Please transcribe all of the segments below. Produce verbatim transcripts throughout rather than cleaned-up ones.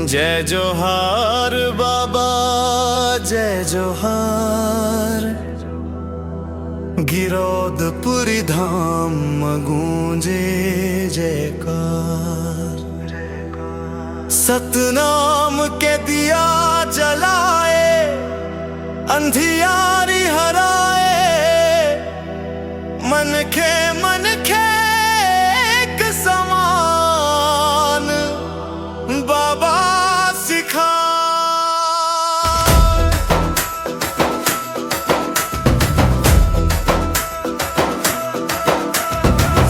जय जोहार बाबा, जय जोहार। गिरौदपुरी धाम म गूंजे जयकार। सतनाम के दिया जलाए, अंधियारी हराए, मनखे मनखे एक समान बाबा सिखाए।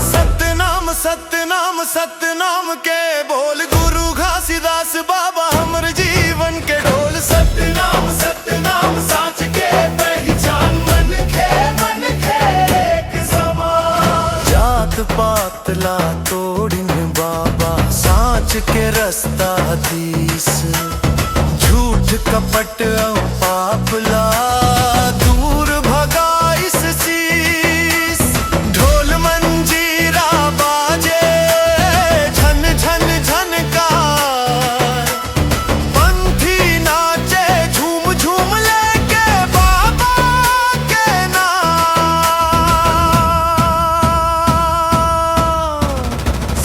सतनाम सतनाम सतनाम के बोल, गुरु घासीदास बाबा हमर जीवन के ढोल। सतनाम सतनाम सांच के पहचान, मनखे मनखे एक समान। जात पात ला तोड़िन बाबा, सांच के रस्ता दीस। झूठ कपट अउ पाप ला दूर भगाइस शीश। ढोल मंजीरा बाजे झन झन झनकार। पंथी नाचे झूम झूम लेके बाबा के नाम।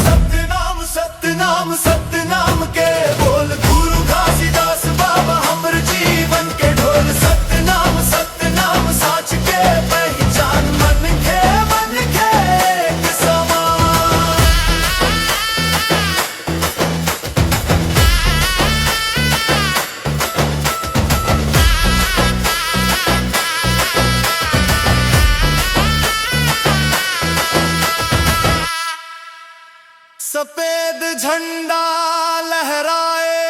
सतनाम सतनाम सतनाम के बोल, गुरु घासीदास बाबा हमर जीवन के ढोल। सतनाम सतनाम सांच के पहचान, मनखे मनखे एक समान। सफेद झंडा लहराए,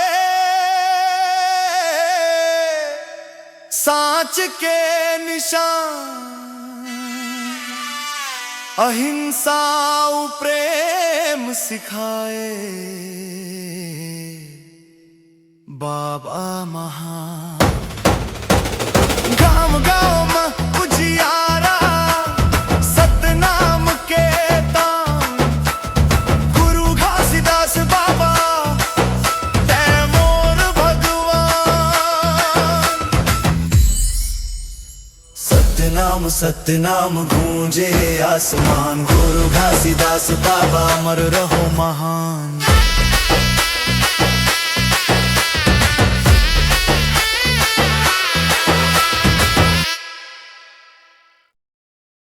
सांच के निशान, अहिंसा अउ प्रेम सिखाए बाबा महान। गांव गांव म उजियारा, सतनाम के तान। गुरु घासीदास बाबा, तै मोर भगवान। सतनाम सतनाम गूंजे आसमान, गुरु घासीदास बाबा अमर रहो महान।